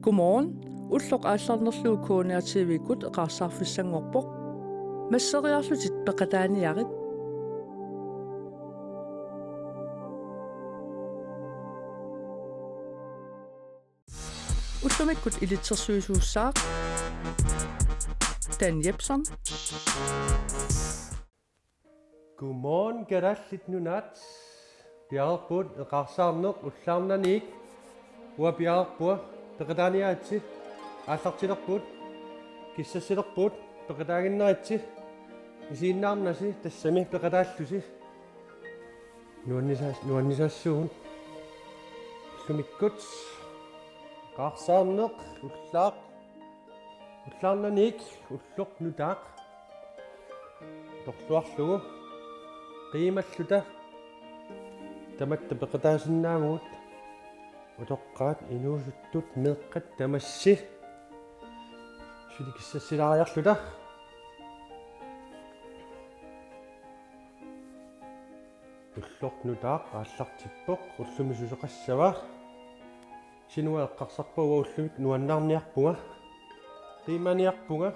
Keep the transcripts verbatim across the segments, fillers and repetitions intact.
Godmorgen. Ulloq aallarnerlugu K N R T V-kkut eqaarsaarfissanngorpoq. Masseriarlutit peqataaniarit. Ullumikkut ilitsersuisuussaaq Dan Jepsen. Godmorgen, Kalaallit Nunaat. Piareerpugut eqaarsaarneq ullaarnaniit. Uanga piareerpunga peqataaniaritsi, aallartilerpugut, kissassilerpugut, peqataaginnaritsi, isiginnaarnasi tassami peqataallusi. Nuannisaas-, nuannisaassuugut. Ullumikkut eqaarsaarneq ullaaq, ullaarnaniit ulloq nutaaq. Torluarlugu qiimalluta tamatta peqataasinnaavugut. Utoqqaat, inuusuttut, meeqqat tamassi. Suli kissassilaariarluta. Ulloq nutaaq aallartippoq, ullumi susoqassava? Sinua eqqarsarpa? Uanga ullumi nuannaarniarpunga. Qiimaniarpunga.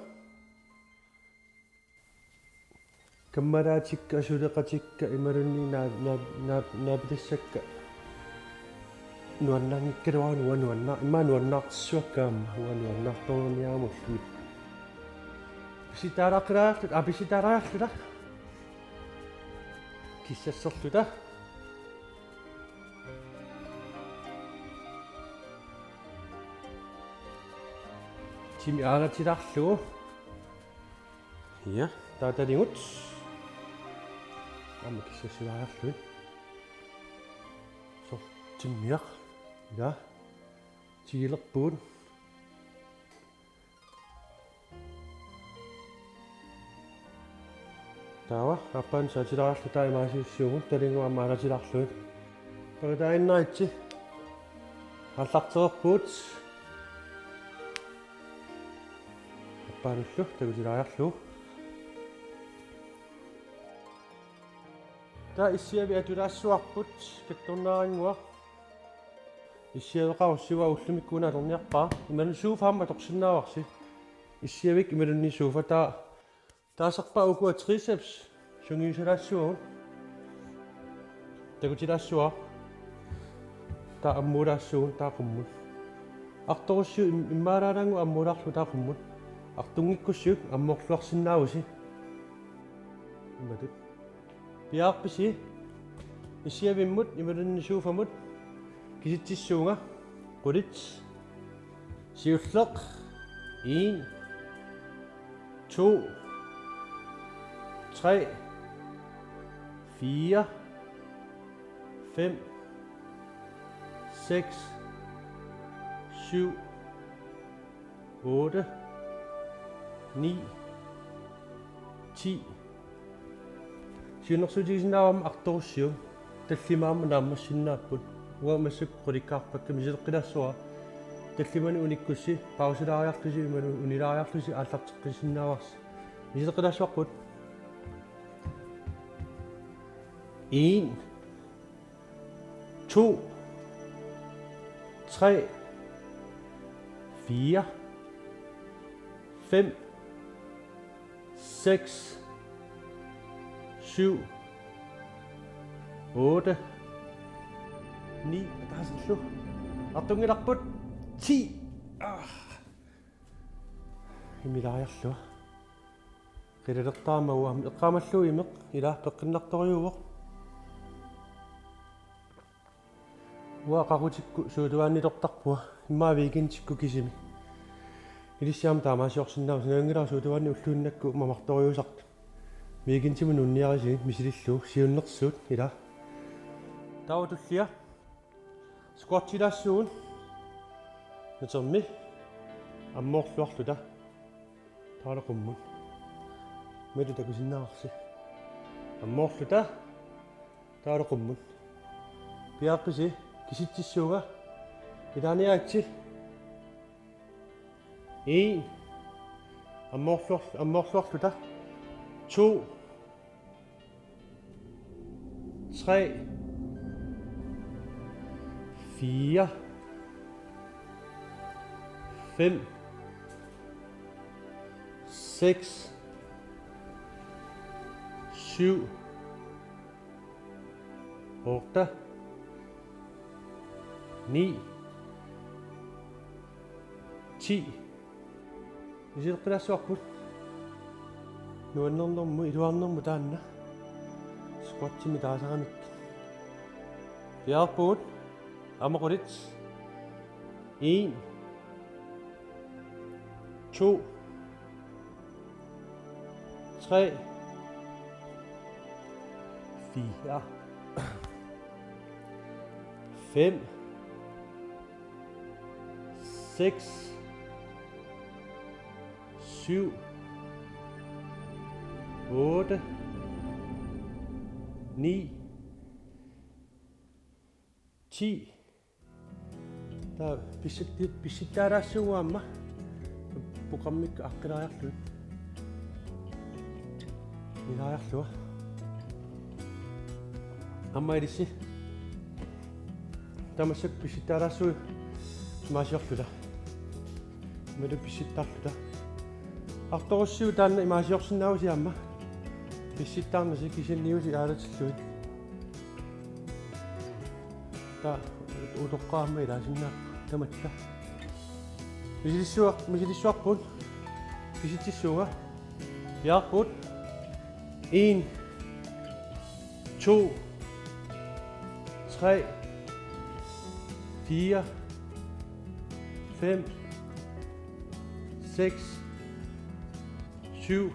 Kammalaatikka, suleqatikka imaluunniit naa-, naa-, naa-, naapitassakka nuannaanngikkaluarlugit uanga nuanna-, immaqa nuannaartissavakka aamma, uanga nuannaartorniarama ullumi. Pissitaalaaqqilaarluta, aa, pissitaalaarluta. Kissasserluta. Timi aalatsilaarlugu. Ja, taataligut. Aamma kissassilaariarlugit. Soorlu timmiaq. Ja. Tigilerpugut. Taava, aappaan saatilaarluta imaasiussiugut, talingu aamma aalatsilaarlugit. Peqataaginnaritsi. Aallartereerpugut. Aappaanullu takutilaariarlugu. Taava issiavik atulaassuarput kattornaarannguaq. Issiaveqarussiuk ullumikkut una atorniarpara. Imaluunniit sofa aamma atorsinnaavarsi. Issiavik imaluunniit sofa, taava taasarpaat ukua triceps sungiusalaassavagut. Takutilaassavara. Taava ammuulaassuugut, taava qummut. Artorussiuk im-, immaalaalaannguaq ammuulaarlugu, taava qummut. Artunngikkussiuk ammoorluarsinnaavusi. Imatut. Piareerpisi? Issiavimmut imaluunniit sofamut kisitsissuunga. Qulit. Siulleq. En, to, tre, fire, fem, seks, syv, otte, ni, ti. Siunnersuutigisinnaavara artorussiuk. Tallimat aamma naammassinnaapput. Uanga massakkut qulikkaarpakka, misileqqilaassavara. Tallimanik unikkussi pausilaariarlusi imaluunniit unilaariarlusi aallarteqqissinnaavarsi. Misileqqilaassavarput. En, to, tre, fire, fem, seks, syv, otte, ni, ataaserlu. Artunngilarput. Ti. Ah. Imilaariarlunga. Qilalertaramma uanga eqqaamallugu imeq, ila, peqqinnartorujuuvoq. Uanga aqaqutikkut suutuaannitortarpunga, immaqa weekendikkut kisimi. Ilissi aamma taamaasiorsinnaavusi, nalunngilara suutuaanni ulluinnakkut mamartorujuusartut. Weekendimi nuunniarisigit misilillugu, siunnersuut, ila. Taava tullia. Squatsilaassuugut. Natermi. Ammoorluarluta. Taava qummut. Matu takusinnaavarsi. Ammoorluta. Taava qummut. Piareerpisi? Kisitsissuunga. Ilaaniaritsi. En. Ammoorluar-, ammoorluarluta. To. Tre. Fire. Fem, seks, syv, otte, ni, ti. Misileqqilaassavarput. Nuannernermut, iluarnermut taanna. Squatsimik taasaramik. Piaarpugut. Aamma qulit. En, to, tre, fire, fem, seks, syv, otte, ni, ti. Taava pissit-, pissittaalaassuugut aamma. Programmikka aaqqilariarlugit. Ilaariarlunga. Aamma ilissi. Tamassi pissittaalaassuugut imaasiorluta. Imalu pissittarluta. Artorussiuk taanna imaasiorsinnaavusi aamma. Pissittarnasi kisianni ilaatillugit. Taava utoqqaat aamma ilaasinnaapput tamatta. Misilissuar-, misilissuarput. Pisitsissuunga. Piaarpugut. En, to, tre, fire, fem, seks, syv,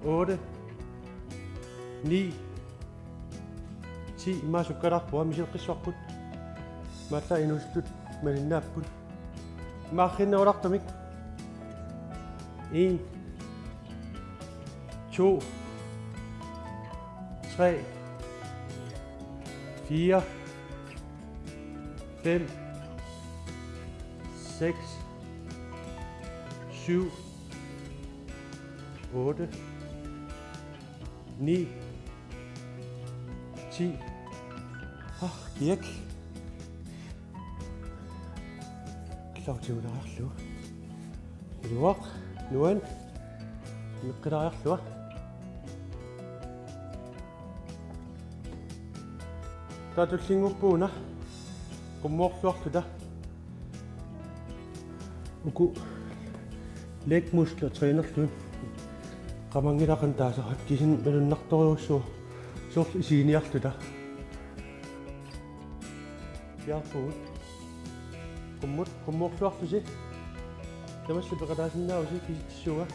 otte, ni, ti. Immaqa sukkalarpunga, misileqqissavarput. Imaallaat inuusuttut malinnaapput. Immaqa arriinnarulartumik. En, to, tre, fire, fem, seks, syv, otte, ni, ti. Ah, kiak. Klau tigulaarlugu. Iluaq, nuan. Meqqilariarlunga. Taava tullinnguuppugut una. Qummoorluarluta. Uku leg muskler trænerlugit. Qamanngilaq qanoq taasara, kisianni malunnartorujussuuvoq. Soorlu isiginiarluta. Piaarpugut. Qummut, qummoorluarlusi. Tamassi peqataasinnaavusi, pisitsissuunga.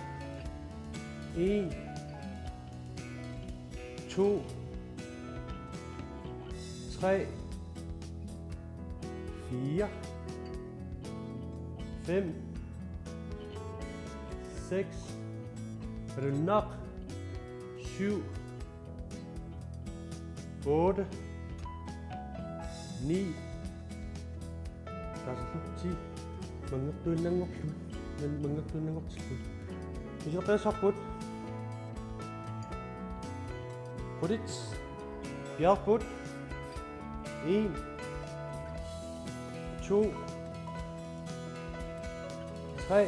En, to, tre, fire, fem, seks, malunnaq, syv, otte, ni, taasallu ti, manngertuinnanngorlugu, man-, manngertuinnanngortillugu. Misileqqissavarput. Qulit. Piaarpugut. En, to, tre,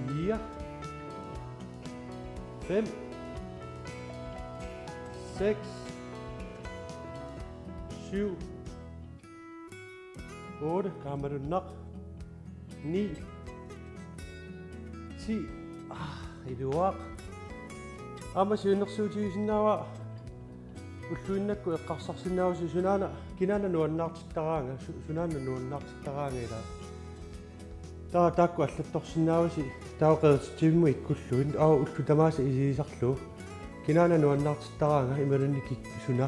fire, fem, seks, syv, otte, qaamalunnaq, ni, ti. Ah, iluaq. Aamma siunnersuutigisinnaavara ulluinnakkut eqqarsarsinnaavusi sunaana, kinaana nuannaartittaraanga, su-, sunaana nuannaartittaraanga ilaa. Taava taakku allattorsinnaavusi, taava qerititsivimmut ikkullugit, aamma ullut tamaasa isigisarlugu. Kinaana nuannaartittaraanga imaluunniit kik-, suna.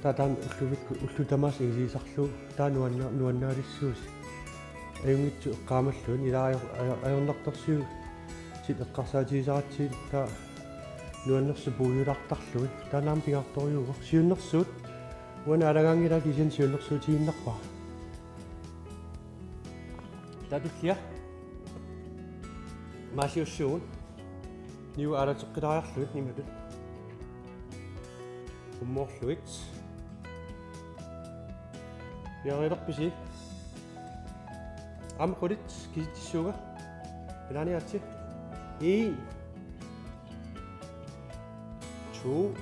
Taava taanna ullumikkut ullut tamaasa isigisarlugu, taava nuanna-, nuannaalissuusi. Ajunngitsut eqqaamallugit, ilaa ajor-, ajor-, ajornartorsiutit eqqarsaatigisaratsigit, taava nuannersut puigulartarlugit, taanna aamma pingaartorujuuvoq. Siunnersuut, uanga naalagaanngilanga kisianni siunnersuutigiinnarpara. Taava tullia. Imaasiussuugut. Niuerteqqilariarlugit imatut. Qummoorlugit. Piareelerpisi? Aamma qulit kisitsissuunga. Ilaaniaatsi. En. To.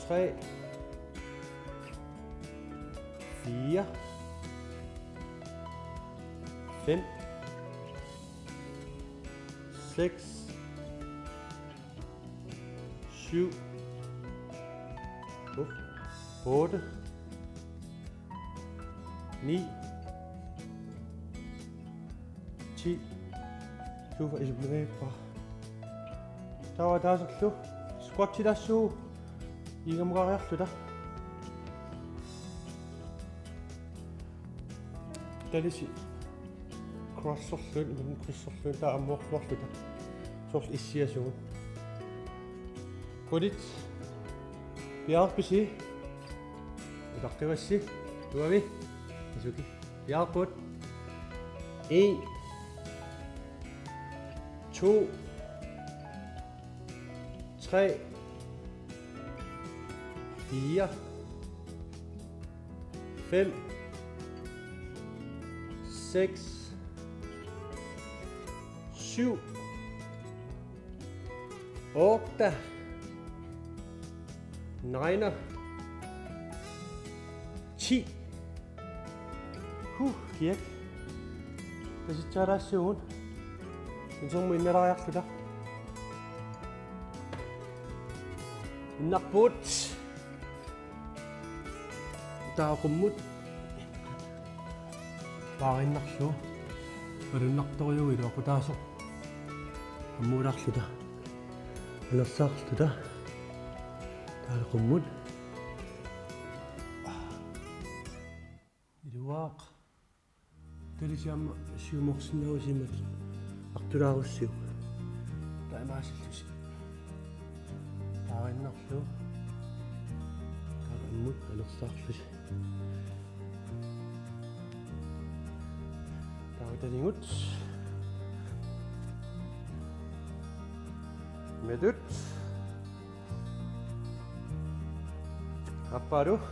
Tre. Fire. Fem. Seks. Syv. Otte. Ni. Ti. Suufa isummineerpa. Taava taaserlu squatsilaassuugut iigamugariarluta. Talisi crosserluunniit, imaluunniit crosserluunniit, taava ammuarluarluta. Soorlu issiasugut. Qulit piareerpisi? Utaqqivassi. Tuavi. Isuki. Piareerput. En. To. Tre. Fire. Fem. Seks. Syv. Otte. Nine. Ti. Huh, kiak. Tasitsaalaassuugut. Isermut innalaariarluta. Innarpugut. Taava qummut. Paariinnarlugu. Malunnartorujuuvoq iluaqutaasoq. Ammuulaarluta. Anersaarluta. Taava qummut. Iluaaq. Talisi aamma siumorsinnaavusi imatut artulaarussiuk. Taamaasillusi. Paariinnarlugu. Taava ammut anersaarlusi. Taava tanigut. Imatut. Aappaalu. Aappalu.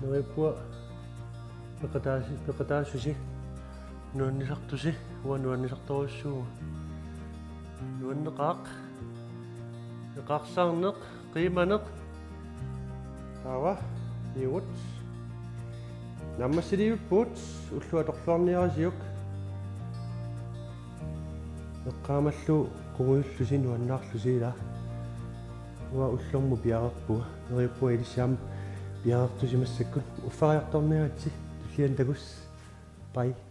Neriuppunga peqataasi-, peqataasusi. Nuannisartusi, uanga nuannisartorujussuuvoq. Nuanneqaaq. Eqaarsaarneq, qiimaneq. Taava, iugut. Naammassiliivippugut, ulloq atorluarniarisiuk. Eqqaamallugu qungujullusi nuannaarlusi ilaa. Uanga ullormut piareerpunga. Neriuppunga ilissi aamma piareertusi massakkut. Uffariartorniaritsi, tulliani takuss. Bye.